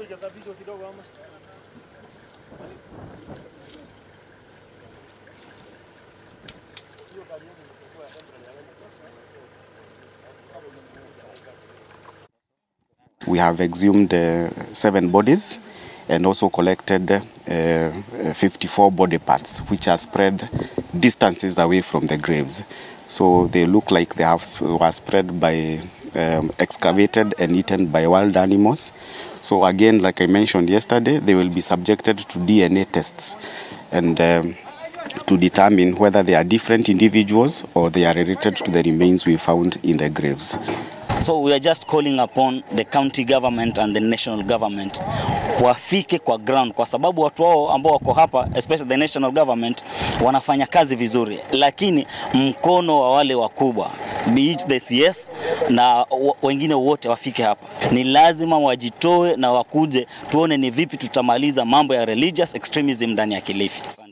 Haijasafishwa kidogo ama? We have exhumed 7 bodies and also collected 54 body parts, which are spread distances away from the graves. So they look like they were spread by excavated and eaten by wild animals. So again, like I mentioned yesterday, they will be subjected to DNA tests and to determine whether they are different individuals or they are related to the remains we found in the graves. So we are just calling upon the county government and the national government wafike kwa ground, kwa sababu watu wao ambao wako hapa, especially the national government, wanafanya kazi vizuri, lakini mkono wa wale wakubwa, be it the CS na wengine wote wafike hapa. Ni lazima wajitoe na wakuje tuone ni vipi tutamaliza mambo ya religious extremism ndani ya Kilifi. Asante.